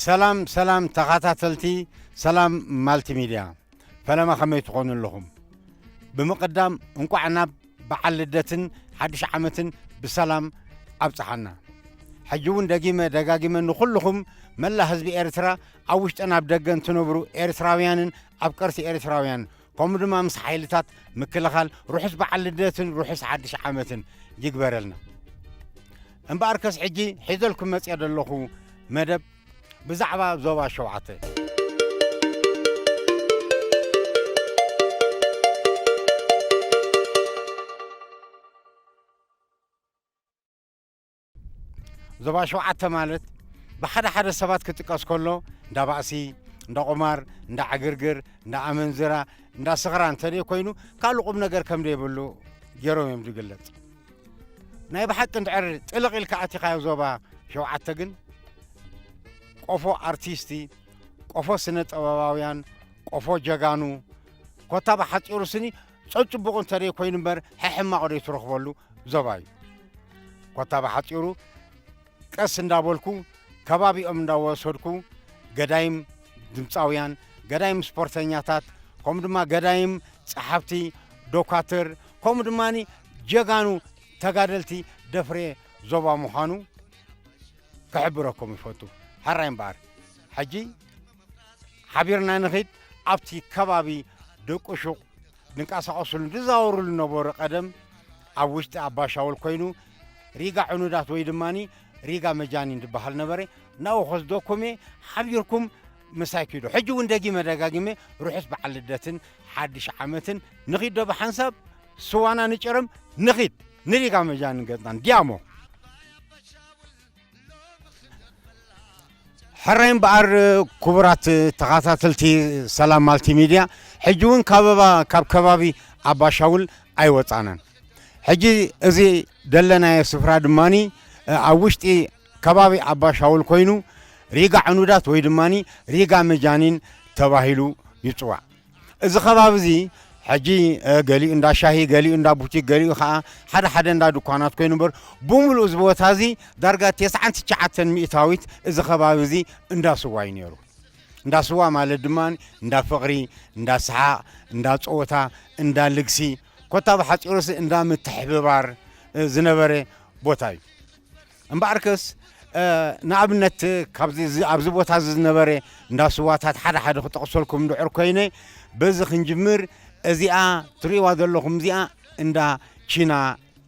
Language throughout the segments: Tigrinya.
ሰላም ሰላም ተኸታተልቲ ሰላም ማልቲሚድያ፣ ፈለማ ከመይ ትኾኑ ኣለኹም? ብምቕዳም እንቋዕ ናብ በዓል ልደትን ሓድሽ ዓመትን ብሰላም ኣብጽሓና። ሕጂ እውን ደጊመ ደጋጊመ ንኹልኹም መላ ህዝቢ ኤርትራ፣ ኣብ ውሽጥን ኣብ ደገን ትነብሩ ኤርትራውያንን ኣብ ቀርሲ ኤርትራውያን፣ ከምኡ ድማ ምስ ሓይልታት ምክልኻል ርሑስ በዓል ልደትን ርሑስ ሓድሽ ዓመትን ይግበረልና። እምበኣርከስ ሕጂ ሒዘልኩም መጽየ ዘለኹ መደብ ብዛዕባ ዞባ ሸውዓተ። ዞባ ሸውዓተ ማለት ብሓደ ሓደ ሰባት ክጥቀስ ከሎ፣ እንዳ ባእሲ፣ እንዳ ቁማር፣ እንዳ ዕግርግር፣ እንዳ ኣመንዝራ፣ እንዳ ስኽራ እንተደይ ኮይኑ፣ ካልእ ቁም ነገር ከም ደይብሉ ገይሮም እዮም ዝግለጽ። ናይ ብሓቂ እንድሕር ጥልቕ ኢልካ ኣቲኻዮ ዞባ ሸውዓተ ግን፣ ቆፎ ኣርቲስቲ፣ ቆፎ ስነ ጥበባውያን፣ ቆፎ ጀጋኑ፣ ኮታ ብሓጺሩ ስኒ ጸጽቡቑ እንተደይ ኮይኑ እምበር፣ ሕሕማቑ ደይ ትረኽበሉ ዞባ እዩ። ኮታ ብሓጺሩ ቀስ እንዳበልኩ፣ ከባቢኦም እንዳወሰድኩ፣ ገዳይም ድምጻውያን፣ ገዳይም ስፖርተኛታት፣ ከምኡ ድማ ገዳይም ጸሓፍቲ፣ ዶካትር፣ ከምኡ ድማ ጀጋኑ ተጋደልቲ ደፍሬ ዞባ ምዃኑ ክሕብረኩም ይፈቱ። ሕራይ እምበኣር፣ ሕጂ ሓቢርና ንኺድ። ኣብቲ ከባቢ ደቂ ሹቕ ዝንቀሳቐሱሉ ዝዛወሩሉ ነበሩ። ቀደም ኣብ ውሽጢ ኣባሻውል ኮይኑ ሪጋ ዕኑዳት ወይ ድማኒ ሪጋ መጃኒን ዝበሃል ነበረ። ናብኡ ከስደኩም እየ፣ ሓቢርኩም ምሳይ ኪዱ። ሕጂ እውን ደጊመ ደጋጊመ ርሑስ በዓል ልደትን ሓድሽ ዓመትን ንኺድ ዶ ብሓንሳብ ስዋና ንጨረም ንኺድ ንሪጋ መጃኒን ገጽናን ዲያሞ። ሕራይ እምበኣር ክቡራት ተኸታተልቲ ሰላም ማልቲ ሚድያ፣ ሕጂ እውን ካበባ-፣ ካብ ከባቢ ኣባሻውል ኣይወጻናን። ሕጂ እዚ ደለናዮ ስፍራ ድማኒ ኣብ ውሽጢ ከባቢ ኣባሻውል ኮይኑ ሪጋ ዕኑዳት ወይ ድማኒ ሪጋ መጃኒን ተባሂሉ ይጽዋዕ። እዚ ከባቢ እዚ ሕጂ፣ እ፣ ገሊኡ እንዳ ሻሂ፣ ገሊኡ እንዳ ቡቲክ፣ ገሊኡ ኸዓ ሓደ ሓደ እንዳ ድኳናት ኮይኑ እምበር፣ ብምሉእ እዚ ቦታ እዚ ዳርጋ ተስዓን ትሽዓተን ሚእታዊት እዚ ከባቢ እዚ እንዳ ስዋ እዩ ነይሩ። እንዳ ስዋ ማለት ድማ እንዳ ፍቕሪ፣ እንዳ ሰሓቕ፣ እንዳ ጸወታ፣ እንዳ ልግሲ፣ ኮታ ብሓጺሩስ እንዳ ምትሕብባር፣ እ፣ ዝነበረ ቦታ እዩ። እምበኣርከስ፣ እ፣ ንኣብነት ካብዚ፣ እዚ፣ ኣብዚ ቦታ እዚ ዝነበረ እንዳ ስዋታት ሓደ ሓደ ክጠቕሰልኩም እንድሕር ኮይነ፣ በዚ ክንጅምር፣ እዚኣ ትርእይዋ ዘለኹም እዚኣ እንዳ ቺና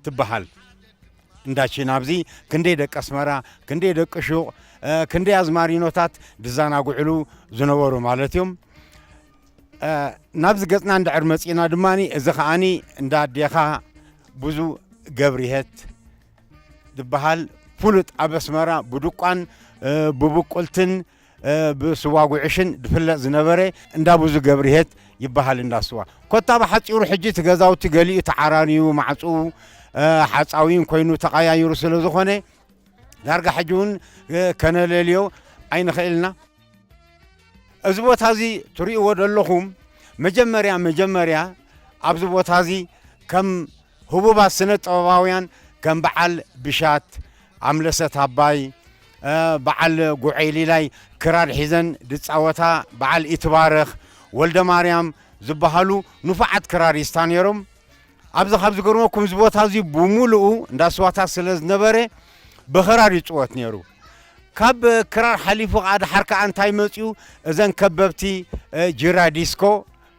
ትበሃል። እንዳ ቺና ኣብዚ ክንደይ ደቂ ኣስመራ፣ ክንደይ ደቂ ሹቕ፣ እ፣ ክንደይ ኣዝማሪኖታት ዝዘናግዕሉ ዝነበሩ ማለት እዮም። እ፣ ናብዚ ገጽና እንድሕር መጺእና ድማኒ፣ እዚ ኸኣኒ እንዳ ኣዴኻ ብዙ ገብርሄት ዝበሃል ፍሉጥ ኣብ ኣስመራ ብድቋን፣ እ፣ ብብቁልትን፣ እ፣ ብስዋ ጉዕሽን ዝፍለጥ ዝነበረ እንዳ ብዙ ገብርሄት ይበሃል እንዳ ስዋ። ኮታ ብሓጺሩ ሕጂ እቲ ገዛውቲ ገሊኡ ተዓራርዩ ማዕጽኡ፣ እ፣ ሓጻዊን ኮይኑ ተቐያይሩ ስለ ዝኾነ ዳርጋ ሕጂ እውን፣ እ፣ ከነለልዮ ኣይንኽእልና። እዚ ቦታ እዚ ትርእይዎ ዘለኹም መጀመርያ መጀመርያ ኣብዚ ቦታ እዚ ከም ህቡባት ስነ ጥበባውያን ከም በዓል ብሻት፣ ኣምለሰት ኣባይ፣ እ፣ በዓል ጉዐይ ሊላይ ክራር ሒዘን ዝጻወታ፣ በዓል ኢትባረኽ ወልደ ማርያም ዝበሃሉ ንፉዓት ክራሪስታ ነይሮም። ኣብዚ ካብ ዝገርመኩም እዚ ቦታ እዚ ብምሉኡ እንዳ ስዋታት ስለ ዝነበረ ብኽራር ይጽወት ነይሩ። ካብ ክራር ሓሊፉ ከኣ ድሓር ከኣ እንታይ መጽኡ? እዘን ከበብቲ፣ እ፣ ጅራ ዲስኮ፣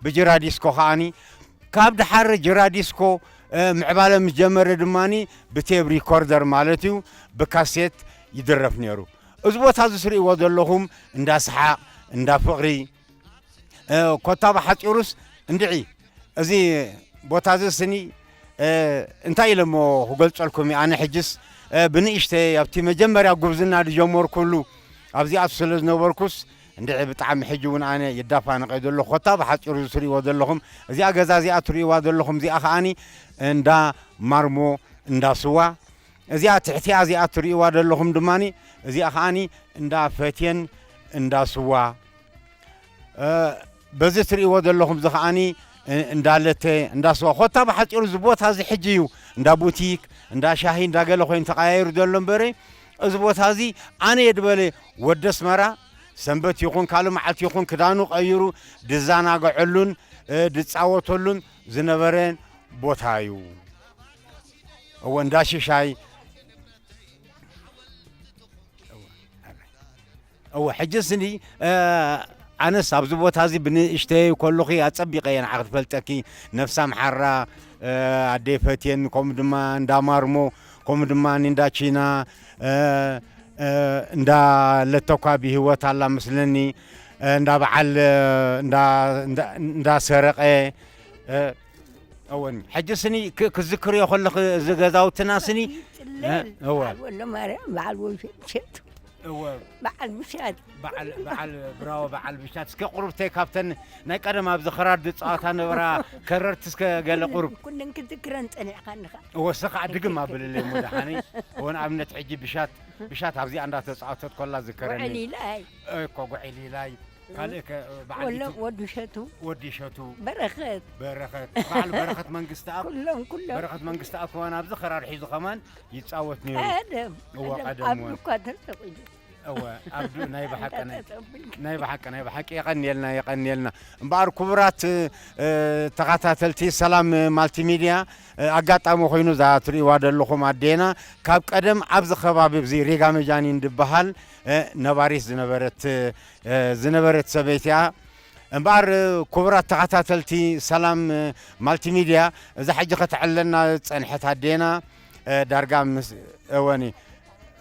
ብጅራ ዲስኮ ከኣኒ ካብ ድሓር ጅራ ዲስኮ፣ እ፣ ምዕባለ ምስ ጀመረ ድማኒ ብቴብ ሪኮርደር ማለት እዩ፣ ብካሴት ይድረፍ ነይሩ። እዚ ቦታ እዚ ትርእይዎ ዘለኹም እንዳ ሰሓቕ፣ እንዳ ፍቕሪ፣ እ፣ ኮታ ብሓጺሩስ እንድዒ እዚ ቦታ እዚ ስኒ፣ እ፣ እንታይ ኢለ እሞ ክገልጸልኩም እየ? ኣነ ሕጅስ፣ እ፣ ብንእሽተይ ኣብቲ መጀመርያ ጉብዝና ዝጀመርኩሉ ኣብዚኣቱ ስለ ዝነበርኩስ እንድዒ ብጣዕሚ ሕጂ እውን ኣነ ይዳፋነቐ ዘለኹ። ኮታ ብሓጺሩ እዚ ትርእይዎ ዘለኹም እዚኣ ገዛ እዚኣ ትርእይዋ ዘለኹም እዚኣ ከኣኒ እንዳ ማርሞ እንዳ ስዋ፣ እዚኣ ትሕቲኣ እዚኣ ትርእይዋ ዘለኹም ድማኒ እዚኣ ከኣኒ እንዳ ፈትየን እንዳ ስዋ። እ፣ በዚ ትርእይዎ ዘለኹም እዚ ከኣኒ፣ እ፣ እንዳ ለተ፣ እንዳ ስዋ። ኮታ ብሓጺሩ እዚ ቦታ እዚ ሕጂ እዩ እንዳ ቡቲክ፣ እንዳ ሻሂ፣ እንዳ ገለ ኮይኑ ተቐያይሩ ዘሎ እምበረ፣ እዚ ቦታ እዚ ኣነ እየ ዝበለ ወዲ ኣስመራ፣ ሰንበት ይኹን ካልእ መዓልቲ ይኹን ክዳኑ ቀይሩ ድዘናግዐሉን፣ እ፣ ድጻወተሉን ዝነበረ ቦታ እዩ። እወ፣ እንዳ ሽሻይ። እወ፣ ሕጂ ስኒ፣ እ፣ ኣነስ ኣብዚ ቦታ እዚ ብንእሽተይ ከለኹ ኣጸቢቐ እየ ንዓኺ ዝፈልጠኪ። ነፍሳ ምሓራ፣ እ፣ ኣደይ ፈትየን፣ ከምኡ ድማ እንዳ ማርሞ፣ ከምኡ ድማ እንዳ ቺና፣ እ፣ እ፣ እንዳ ለተኳ ብህይወት ኣላ መስለኒ፣ እ፣ እንዳ በዓል፣ እ፣ እንዳ፣ እንዳ፣ እንዳ ሰረቐ፣ እ፣ እወን። ሕጂ ስኒ ክ-፣ ክዝክርዮ ከለኺ እዚ ገዛውትና ስኒ፣ ይጽለል። እ፣ እወ። በዓል ወልደ ማርያም፣ በዓል ወሸቱ፣ እወ። በዓል ብሻት። በዓል፣ በዓል ብራዎ፣ በዓል ብሻት። እስከ ቁሩብተይ ካብተን ናይ ቀደም ኣብዚ ክራር ዝጻወታ ነበራ ከረርቲ እስከ ገለ ቁሩብ። ኩለን ክዝክረን ጸኒዕካ እንኻ። እወ፣ እስኻ ድግም ኣበልለይ እሞ ደሓነይ። እወ፣ ንኣብነት ሕጂ ብሻት፣ ብሻት ኣብዚኣ እንዳተጻወተት ኮላ ዝከረኒ። ውዕል ኢላይ። እኮ ጉዕል ኢላይ። ካልእ ከ-፣ በዓል ወሎ-፣ ኢቱ-፣ ወዲ ሸቱ። ወዲ ሸቱ። በረኸት። በረኸት። በዓል በረኸት መንግስተኣብ። ኩሎም፣ ኩሎም። በረኸት መንግስተኣብ ከማን ኣብዚ ክራር ሒዙ ከማን ይጻወት ነይሩ። ቀደም፣ እወ፣ ቀደም ቀደም ኣብ እውን። ዱኳ ተሰቒሉ። እወ፣ ኣብ ዱ-፣ ናይ ብሓቂ ናይ፣ እንዳተጸብልኪ። ናይ ብሓቂ፣ ናይ ብሓቂ የቐንየልና፣ የቐንየልና። እምበኣር ክቡራት፣ እ፣ ተኸታተልቲ ሰላም ማልቲሚድያ፣ እ፣ ኣጋጣሚ ኮይኑ እዛ ትርእይዋ ዘለኹም ኣዴና ካብ ቀደም ኣብዚ ከባቢ እዚ ሪጋ መጃኒን ዝበሃል፣ እ፣ ነባሪት ዝነበረት፣ እ፣ ዝነበረት ሰበይቲ እያ። እምበኣር፣ እ፣ ክቡራት ተኸታተልቲ ሰላም፣ እ፣ ማልቲሚድያ፣ እዛ ሕጂ ከተዕለና ዝጸንሐት ኣዴና፣ እ፣ ዳርጋ ምስ፣ እወኒ፣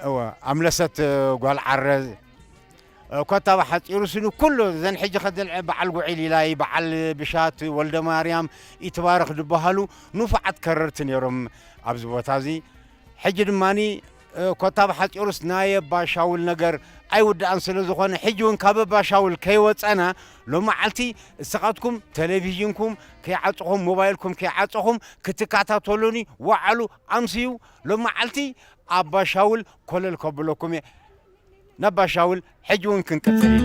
እወ፣ ኣምለሰት፣ እ፣ ጓል ዓረ፣ እ፣ ኮታ ብሓጺሩ ስኒ ኩሉ እዘን ሕጂ ከደልዐ በዓል ጉዒል ኢላይ፣ በዓል ብሻት፣ ወልደ ማርያም፣ ኢትባረኽ ዝበሃሉ ንፉዓት ከረርቲ ነይሮም ኣብዚ ቦታ እዚ። ሕጂ ድማኒ፣ እ፣ ኮታ ብሓጺሩስ ናይ ኣባ ሻውል ነገር ኣይውዳእን ስለ ዝኾነ፣ ሕጂ እውን ካብ ኣባ ሻውል ከይወጸና፣ ሎመዓልቲ እስኻትኩም ቴሌቪዥንኩም ከይዓጸኹም፣ ሞባይልኩም ከይዓጸኹም ክትከታተሉኒ ወዓሉ ኣምስዩ። ሎመዓልቲ ኣባ ሻውል ኮለል ከብለኩም እየ። ነባ ሻውል፣ ሕጂ እውን ክንቅጽል ኢና።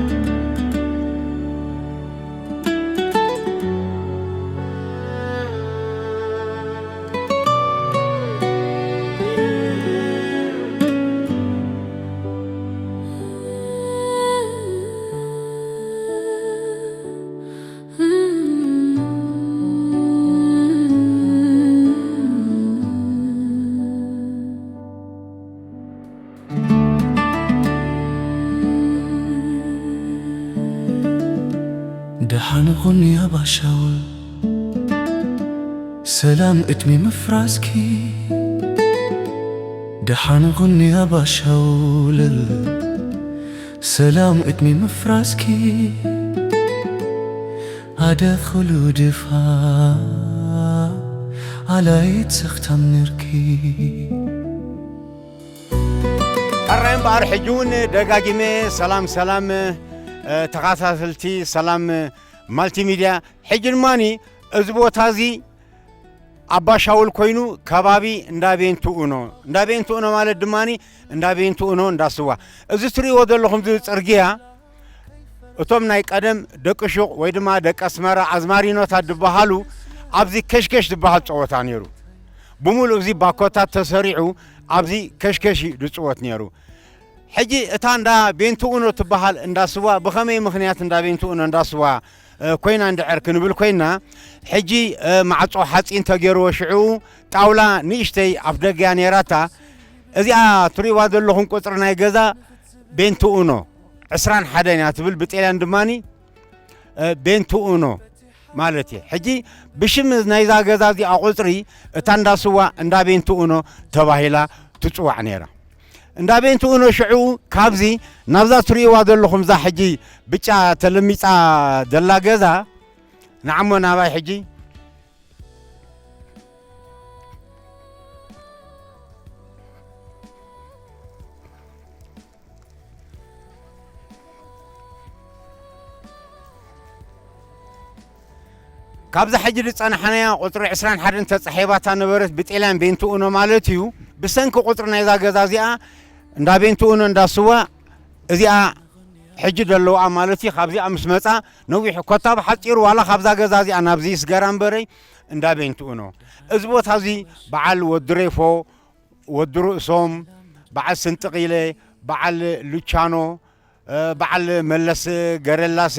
ደሓን ኹን ኣባ ሻውል፣ ሰላም እድሜ ምፍራስኪ። ደሓን ኹን ኣባ ሻውል፣ ሰላም እድሜ ምፍራስኪ። ኣደ ኹሉ ድፋ ኣላይት ሰኽታም ነርኪ። ሕራይ እምበኣር ሕጂ እውን ደጋጊመ ሰላም፣ ሰላም፣ እ፣ ተኸታተልቲ ሰላም ማልቲሚድያ። ሕጂ ድማኒ እዚ ቦታ እዚ ኣባ ሻውል ኮይኑ ከባቢ እንዳ ቤንቱ ኡኖ፣ እንዳ ቤንቱ ኡኖ ማለት ድማኒ እንዳ ቤንቱ ኡኖ እንዳ ስዋ። እዚ ትርእይዎ ዘለኹም እዚ ጽርግያ እቶም ናይ ቀደም ደቂ ሹቕ ወይ ድማ ደቂ ኣስመራ ኣዝማሪኖታት ዝበሃሉ ኣብዚ ከሽከሽ ዝበሃል ጸወታ ነይሩ። ብምሉእ እዚ ባኮታት ተሰሪዑ ኣብዚ ከሽከሽ እዩ ዝጽወት ነይሩ። ሕጂ እታ እንዳ ቤንቱ ኡኖ ትበሃል እንዳ ስዋ ብኸመይ ምኽንያት እንዳ ቤንቱ ኡኖ እንዳ ስዋ፣ እ፣ ኮይና እንድሕር ክንብል ኮይና፣ ሕጂ፣ እ፣ ማዕጾ ሓጺን ተገይርዎ ሽዑ ጣውላ ንእሽተይ ኣፍ ደገያ ነይራታ። እዚኣ ትርእይዋ ዘለኹም ቁጽሪ ናይ ገዛ ቤንቱ ኡኖ ዕስራን ሓደን እያ ትብል፣ ብጤልያን ድማኒ፣ እ፣ ቤንቱ ኡኖ ማለት እየ። ሕጂ ብሽም ናይዛ ገዛ እዚኣ ቁጽሪ እታ እንዳ ስዋ እንዳ ቤንቱ ኡኖ ተባሂላ ትጽዋዕ ነይራ። እንዳ ቤንቱ ኡኖ ሽዑ ካብዚ ናብዛ ትርእይዋ ዘለኹም እዛ ሕጂ ብጫ ተለሚጻ ዘላ ገዛ ንዓሞ ናባይ ሕጂ ካብዛ ሕጂ ዝጸናሕናያ ቁጽሪ ዕስራን ሓደን ተጻሒባታ ነበረት ብጤልያን ቤንቱ ኡኖ ማለት እዩ። ብሰንኪ ቁጽሪ ናይዛ ገዛ እዚኣ እንዳ ቤንቱ ኡኖ እንዳ ስዋ እዚኣ ሕጂ ዘለውኣ ማለት እዩ። ካብዚኣ ምስ መጻ ነዊሕ ኮታ ብሓጺሩ ዋላ ካብዛ ገዛ እዚኣ ናብዚ ይስገራ እምበረይ እንዳ ቤንቱ ኡኖ። እዚ ቦታ እዚ በዓል ወዲ ሬፎ፣ ወዲ ርእሶም፣ በዓል ስንጥቒለ፣ በዓል ሉቻኖ፣ በዓል መለስ ገረላሴ፣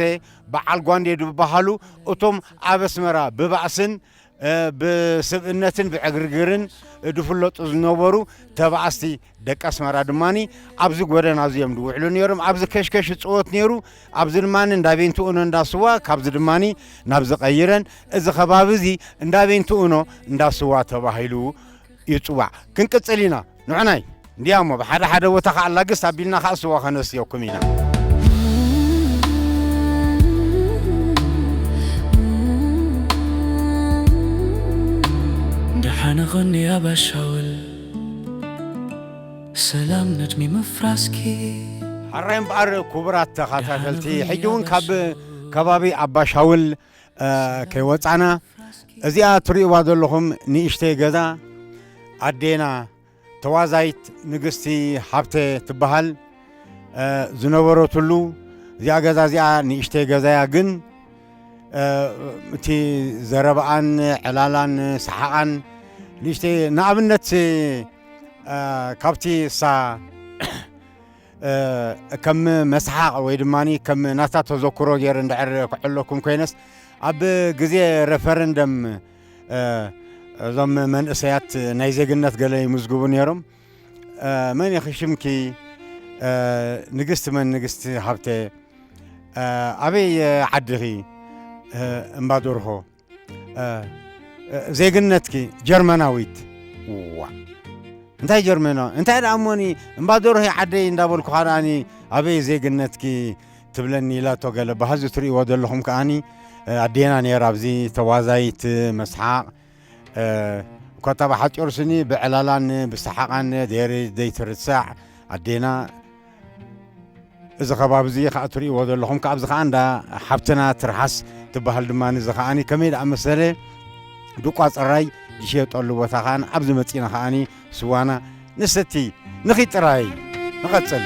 በዓል ጓንዴ ዝበሃሉ እቶም ኣብ ኣስመራ ብባእስን ብስብእነትን ብዕግርግርን ዝፍለጡ ዝነበሩ ተባእስቲ ደቂ ኣስመራ ድማ ኣብዚ ጎደና እዚኦም ዝውዕሉ ነይሮም። ኣብዚ ከሽከሽ ይፅወት ነይሩ። ኣብዚ ድማ እንዳ ቤንትኡኖ እንዳ ስዋ፣ ካብዚ ድማ ናብዚ ቀይረን፣ እዚ ከባቢ እዚ እንዳ ቤንትኡኖ እንዳ ስዋ ተባሂሉ ይፅዋዕ። ክንቅፅል ኢና። ንዑናይ እንዲያ እሞ ብሓደ ሓደ ቦታ ከዓ ኣላግስ ኣቢልና ከዓ ስዋ ከነስትየኩም ኢና። ደሓን ኾኒ ኣባሻውል፣ ሰላም ነድሚ ምፍራስኪ። ሕራይ እምበኣር ክቡራት ተኸታተልቲ፣ ሕጂ እውን ካብ ከባቢ ኣባሻውል ከይወፃና፣ እዚኣ ትርእይዋ ዘለኹም ንእሽተይ ገዛ ኣዴና ተዋዛይት ንግስቲ ሃብተ ትበሃል ዝነበረትሉ፣ እዚኣ ገዛ እዚኣ ንእሽተይ ገዛያ፣ ግን እቲ ዘረባኣን ዕላላን ሰሓቓን ንእሽተይ፣ ንኣብነት ካብቲ እሳ ከም መስሓቕ ወይ ድማ ከም ናታ ተዘክሮ ገይረ እንድሕር ክሕለኩም ኮይነስ፣ ኣብ ግዜ ሬፈረንደም እዞም መንእሰያት ናይ ዜግነት ገለ ይምዝግቡ ነይሮም። መን ኢኺ ሽምኪ? ንግስቲ መን? ንግስቲ ሃብተ። ኣበይ ዓድኺ? እምባዶርሆ። ዜግነትኪ ጀርመናዊት። ዋ፣ እንታይ ጀርመናዊ? እንታይ ደኣ እሞኒ፣ እምባዶርሆ ዓደይ እንዳበልኩኻ ደኣኒ ኣበይ ዜግነትኪ ትብለኒ ኢላቶ ገለ። በሃዚ ትርእይዎ ዘለኹም ከኣኒ ኣዴና ነይራ ኣብዚ ተዋዛይት መስሓቕ። ኮታ ብሓፂሩ ስኒ ብዕላላን ብሰሓቓን ደይሪ ዘይትርሳዕ ኣዴና። እዚ ከባቢ እዚ ከኣ ትርእይዎ ዘለኹም፣ ከኣ ኣብዚ ከኣ እንዳ ሓብትና ትርሓስ ትበሃል ድማ፣ እዚ ከኣኒ ከመይ ደኣ መሰለ፣ ድቋ ጽራይ ዝሽየጠሉ ቦታ ከኣኒ ኣብዚ መጺና ከኣኒ ስዋና ንሰቲ ንኺድ ጥራይ። ንቐጽል።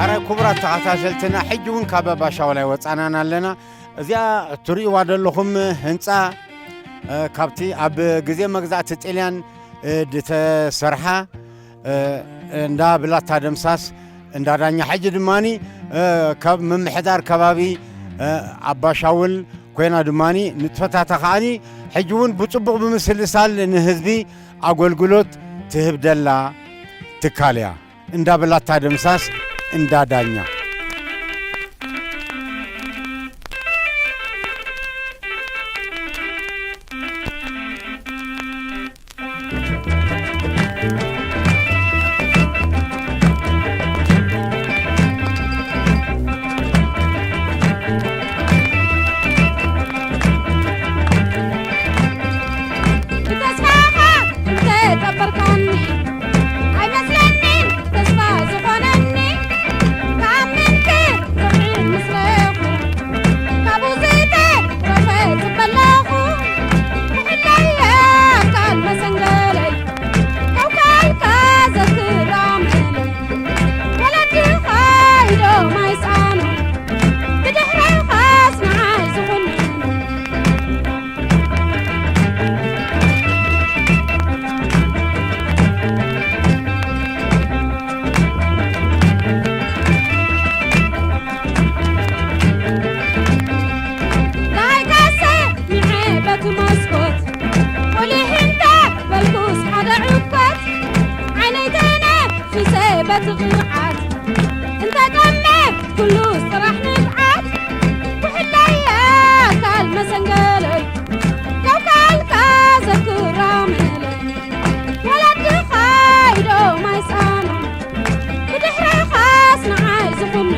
ኣረ ክቡራት ተኸታተልትና፣ ሕጂ እውን ካብ ኣባሻውል ኣይወፃናን ኣለና። እዚኣ ትርእይዋ ዘለኹም ህንፃ፣ እ፣ ካብቲ ኣብ ግዜ መግዛእቲ ጥልያን፣ እ፣ ዝተሰርሓ፣ እ፣ እንዳ ብላታ ደምሳስ፣ እንዳ ዳኛ፣ ሕጂ ድማኒ፣ እ፣ ካብ ምምሕዳር ከባቢ፣ እ፣ ኣባሻውል ኮይና ድማኒ ንጥፈታታ ከኣኒ ሕጂ እውን ብፅቡቕ ብምስልሳል ንህዝቢ ኣገልግሎት ትህብ ደላ ትካል እያ። እንዳ ብላታ ደምሳስ፣ እንዳ ዳኛ። ብተስፋኻ እንተጠበርካኒ ኣይመስለንን ተስፋ ዝኾነኒ። ክኣምን ክጽንዕ ምስ ረኹ ካብኡ ዝተረፈ ጽበለኹ። ምሕላያ ኣካል መሰንገለይ ከውካልካ ዘክራመለይ። ወለድኻ ኢዶም ኣይስኣኑ ብድሕረኻስ ንዓይ ዝኹንኑ። ዳይካሰ ንዐ በቲ መስኮት ቁሊሕ እንተ በልኩስ ሓደ ዕኮት ዓይነይ ተነፊሰ በቲ ቅርዓት እንተ ቀመ ኩሉ ስራሕ ንብዓት ውሕዳይ ኣካል መሰንገለይ ከውካልካ ዘክራመለይ ወለድኻ ኢዶም ኣይሳኑ ብድሕረኻስ ንዓይ ዝኹንኑ።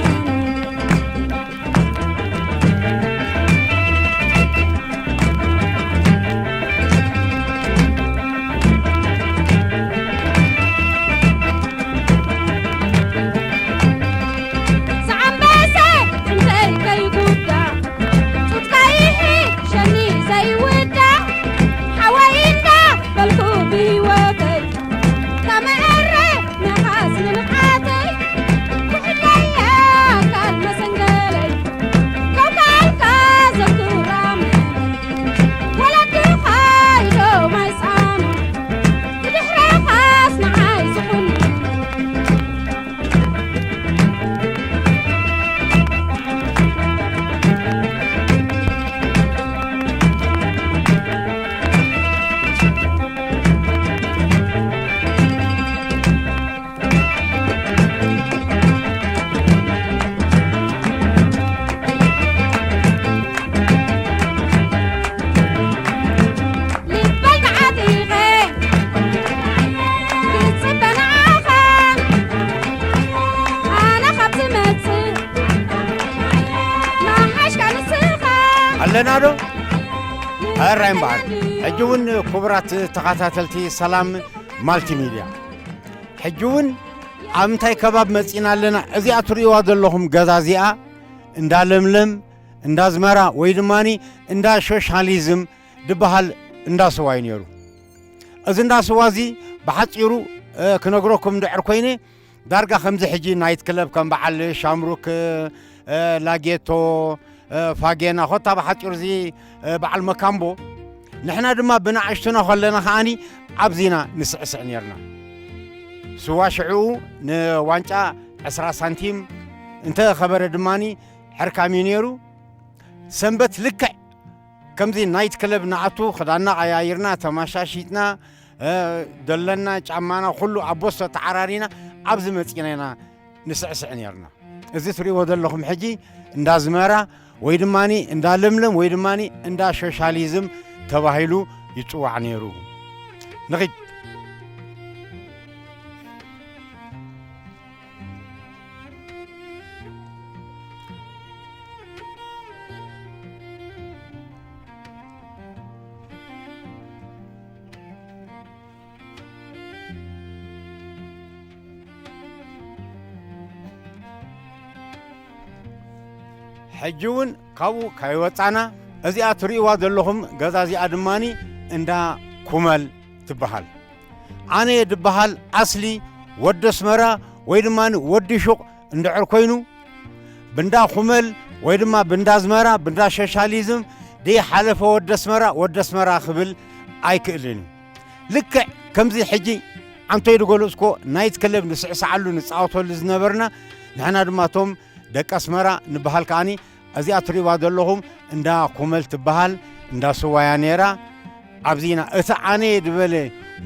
ዝዓንበሰ እንተይ ከይጉዳ ጡጥካ ይሕሸኒ ዘይውዳ ሓወይ እንዳ በልኩ ብህይወተይ ተመዕረ ንኻስ ንንቕሓተይ ክሕለየ ኣካል መሰንገለይ ከውካልካ ዘክራመ ወለድኻ ኢዶም ኣይሳኑ ብድሕረኻስ ንዓይ ዝኹኑ። ልበይ ተዓጢቐ ክጽበ ንዓኻ ኣነ ካብ ዝመጽእ መሓሽካ ንስኻ። ኣለና ዶ? ሕራይ እምበኣር። ሕጂ እውን ክቡራት ተኸታተልቲ ሰላም ማልቲሚድያ፣ ሕጂ እውን ኣብ እንታይ ከባቢ መጺና ኣለና? እዚኣ ትርእይዋ ዘለኹም ገዛ እዚኣ እንዳ ለምለም፣ እንዳ ኣዝመራ ወይ ድማኒ እንዳ ሶሻሊዝም ድበሃል እንዳ ስዋ እዩ ነይሩ። እዚ እንዳ ስዋ እዚ ብሓጺሩ፣ እ፣ ክነግረኩም እንድሕር ኮይነ፣ ዳርጋ ከምዚ ሕጂ ናይት ክለብ ከም በዓል ሻምሩክ፣ እ፣ ላጌቶ፣ እ፣ ፋጌና፣ ኮታ ብሓጺሩ እዚ፣ እ፣ በዓል መካምቦ፣ ንሕና ድማ ብንኣሽቱና ከለና ከኣኒ ኣብዚና ንስዕስዕ ነርና። ስዋ ሽዕኡ ንዋንጫ ዕስራ ሳንቲም እንተ ኸበረ ድማኒ ሕርካም እዩ ነይሩ። ሰንበት ልክዕ ከምዚ ናይት ክለብ ንኣቱ፣ ክዳንና ቀያይርና፣ ተማሻሺጥና፣ እ፣ ደለና፣ ጫማና ኩሉ ኣብ ቦስቶ ተዓራሪና ኣብዚ መጺና ኢና ንስዕስዕ ነርና። እዚ ትርእይዎ ዘለኹም ሕጂ እንዳ ኣዝመራ ወይ ድማኒ እንዳ ለምለም ወይ ድማኒ እንዳ ሶሻሊዝም ተባሂሉ ይጽዋዕ ነይሩ። ንኺድ። ሕጂ እውን ካብኡ ካይወጻና፣ እዚኣ ትርእይዋ ዘለኹም ገዛ እዚኣ ድማኒ እንዳ ኩመል ትበሃል። ኣነ ድበሃል ኣስሊ ወዲ ኣስመራ ወይ ድማ ወዲ ሹቕ እንድሕር ኮይኑ፣ ብንዳ ኩመል ወይ ድማ ብንዳ ኣዝመራ፣ ብንዳ ሶሻሊዝም ደይሓለፈ ወዲ ኣስመራ፣ ወዲ ኣስመራ ክብል ኣይክእልን እዩ። ልክዕ ከምዚ ሕጂ ዓንቶይ ዝገለጽኮ ናይት ክለብ ንስዕስዓሉ ንጻወተሉ ዝነበርና፣ ንሕና ድማ እቶም ደቂ ኣስመራ ንበሃል ከኣኒ፣ እዚኣ ትርእይዋ ዘለኹም እንዳ ኩመል ትበሃል፣ እንዳ ስዋያ ነይራ። ኣብዚ ኢና እቲ ኣነ ዝበለ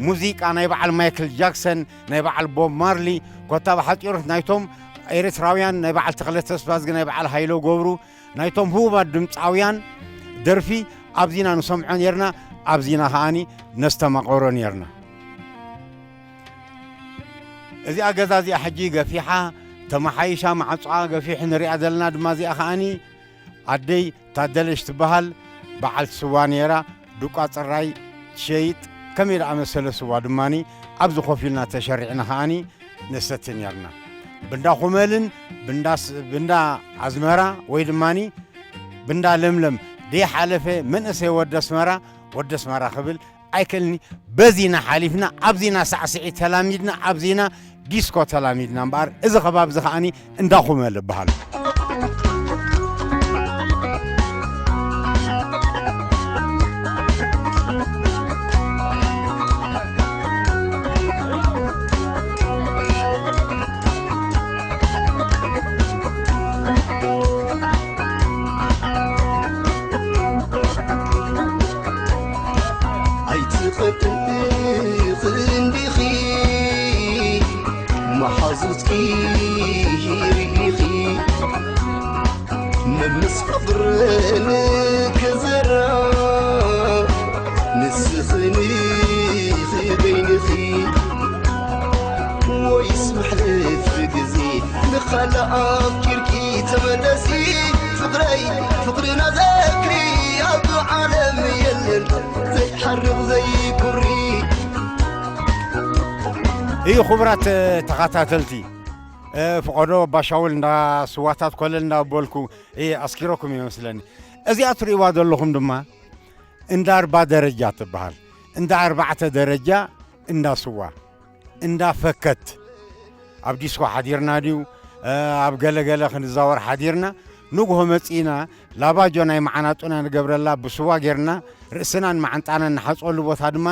ሙዚቃ ናይ በዓል ማይክል ጃክሰን፣ ናይ በዓል ቦብ ማርሊ፣ ኮታ ብሓጺሩ ናይቶም ኤርትራውያን ናይ በዓል ተኽለ ተስፋዝጊ፣ ናይ በዓል ሃይለ ገብሩ፣ ናይቶም ህቡባት ድምጻውያን ደርፊ ኣብዚና ንሰምዖ ነርና፣ ኣብዚና ከኣኒ ነስተማቕሮ ነርና። እዚኣ ገዛ እዚኣ ሕጂ ገፊሓ ተመሓይሻ፣ ማዕጾኣ ገፊሑ ንሪኣ ዘለና ድማ እዚኣ ከኣኒ ኣደይ ታደለሽ ትበሃል በዓልቲ ስዋ ነይራ። ዱቋ ጽራይ ትሸይጥ፣ ከመይ ዝኣመሰለ ስዋ ድማኒ ኣብዚ ኮፍ ኢልና ተሸሪዕና ከኣኒ ነሰቲ ነርና። ብንዳ ኩመልን ብንዳ ስ-፣ ብንዳ ኣዝመራ ወይ ድማኒ ብንዳ ለምለም ደይሓለፈ መንእሰይ ወዲ ኣስመራ፣ ወዲ ኣስመራ ክብል ኣይክእልኒ። በዚና ሓሊፍና፣ ኣብዚና ሳዕስዒት ተላሚድና፣ ኣብዚና ዲስኮ ተላሚድና እምበኣር፣ እዚ ከባቢ እዚ ከኣኒ እንዳ ኩመል ይበሃል። ኣይትቐጥቕን ዲኺ መሓዙትኪ ርኢኺ? ፍቕርን ክዘራ ንስኽኒ በይንኺ ወይስ መሕለፊ ግዜ ንኻልእ ኣፍቂርኪ ተመለሲ ፍቕረይ ፍቕርና ዘክሪ ኣብ ዓለም የለን ዘይሓርቕ ዘይኩሪ። እዩ። ክቡራት ተኸታተልቲ፣ ፍቆዶ ባሻውል እንዳ ስዋታት ኮለል እንዳበልኩ ኣስኪረኩም ይመስለኒ። እዚኣ ትርእይዋ ዘለኹም ድማ እንዳ ኣርባ ደረጃ ትበሃል። እንዳ ኣርባዕተ ደረጃ እንዳ ስዋ፣ እንዳ ፈከት። ኣብ ዲስኮ ሓዲርና ድዩ ኣብ ገለገለ ክንዛወር ሓዲርና፣ ንግሆ መጺእና ላባጆ ናይ መዓናጡና ንገብረላ፣ ብስዋ ጌርና ርእስናን መዓንጣናን ንሓጽበሉ ቦታ ድማ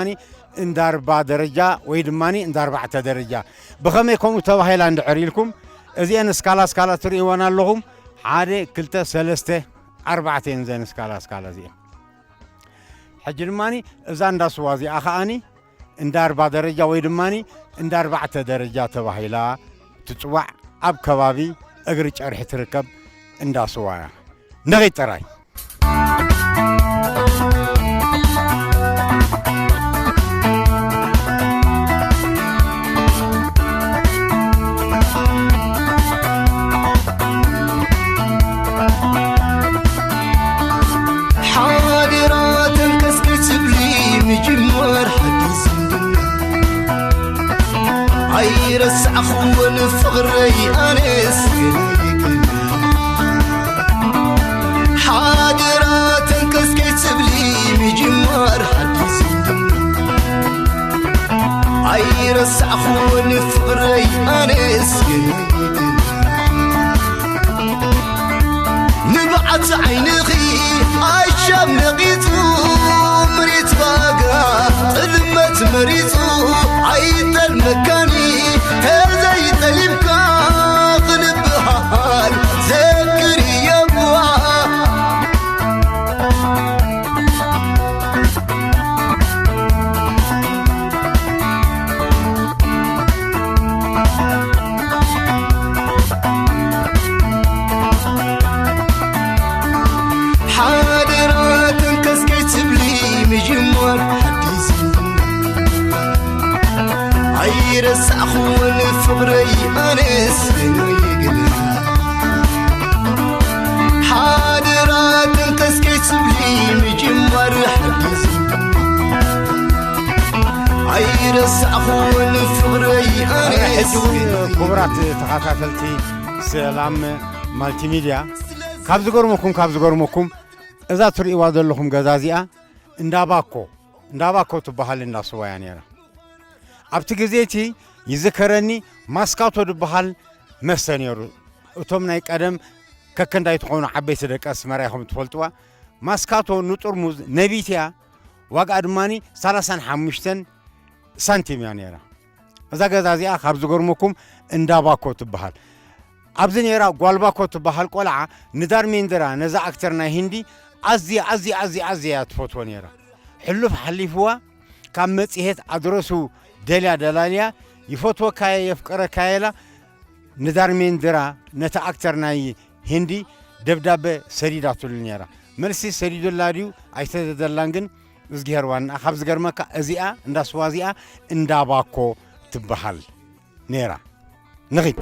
እንዳ ኣርባ ደረጃ ወይ ድማ እንዳ ኣርባዕተ ደረጃ። ብኸመይ ከምኡ ተባሂላ እንድሕር ኢልኩም፣ እዚአን ስካላ ስካላ ትርእይወን ኣለኹም። ሓደ፣ ክልተ፣ ሰለስተ፣ ኣርባዕተ እየን እዘን ስካላ ስካላ እዚአን። ሕጂ ድማ እዛ እንዳ ስዋ እዚኣ ከኣኒ እንዳ ኣርባ ደረጃ ወይ ድማ እንዳ ኣርባዕተ ደረጃ ተባሂላ ትጽዋዕ። ኣብ ከባቢ እግሪ ጨርሒ ትርከብ እንዳ ስዋ እያ። ንኺድ ጥራይ። ሓደራ ተንከስከስ ትብሊ ምጅማር ሓድሽ ዝምድና። ኣይረሳዕኹዎን ፍቕረይ ኣነስ ገና ይገና። ሓደራ ተንከስከስ ትብሊ ምጅማር ሓድሽ ዝምድና። ኣይረሳዕኹን ፍቕረይ ኣነስ ግን ንብዓት ዓይንኺ ኣሻም ነቒጹ ምሪት ዋጋ ጥልመት መሪጹ ኣይጠልመካኒ ተዘይጠሊምካ ክንበሃል ዘክር የዋ። ሓደራ ተንከስከስ ትብሊ ምጅማር ሓድሽ ዝምድና። ኣይረሳዕኹን ፍቕረይ ኣነስ ገና ይግና። ሓደራ ተንከስከስ ትብሊ ምጅማር ሓድሽ ዝምድና። ኣይረሳዕኹን ፍቕረይ ኣነስ ሕጂ እውን ገና ይግና። ክቡራት ተኸታተልቲ ሰላም ማልቲሚድያ፣ ካብ ዝገርመኩም፣ ካብ ዝገርመኩም፣ እዛ ትርእይዋ ዘለኹም ገዛ እዚኣ እንዳ ባኮ፣ እንዳ ባኮ ትበሃል እንዳ ስዋ እያ ነይራ። ኣብቲ ግዜ እቲ ይዝከረኒ፣ ማስካቶ ዝበሃል መስተ ነይሩ። እቶም ናይ ቀደም ከከንዳይ ትኾኑ ዓበይቲ ደቂ ኣስመራ ኢኹም ትፈልጥዋ። ማስካቶ ንጥርሙዝ ነቢት እያ፣ ዋጋኣ ድማ ሰላሳን ሓሙሽተን ሳንቲም እያ ነይራ። እዛ ገዛ እዚኣ ካብ ዝገርመኩም እንዳ ባኮ ትበሃል። ኣብዚ ነይራ ጓል ባኮ ትበሃል ቆልዓ ንዳርሜንድራ፣ ነዛ ኣክተር ናይ ሂንዲ፣ ኣዝያ፣ ኣዝያ፣ ኣዝያ፣ ኣዝያ እያ ትፈትዎ ነይራ። ሕሉፍ ሓሊፍዋ፣ ካብ መጽሔት ኣድረሱ ደልያ ደላልያ፣ ይፈትወካየ፣ የፍቅረካየ ኢላ ንዳርሜንድራ፣ ነቲ ኣክተር ናይ ሂንዲ ደብዳበ ሰዲዳትሉ ነይራ። መልሲ ሰዲዱላ ድዩ ኣይሰደደላን ግን እዝግሄር ዋና። ካብ ዝገርመካ እዚኣ እንዳ ስዋ እዚኣ እንዳ ባኮ ትበሃል ነይራ። ንኺድ።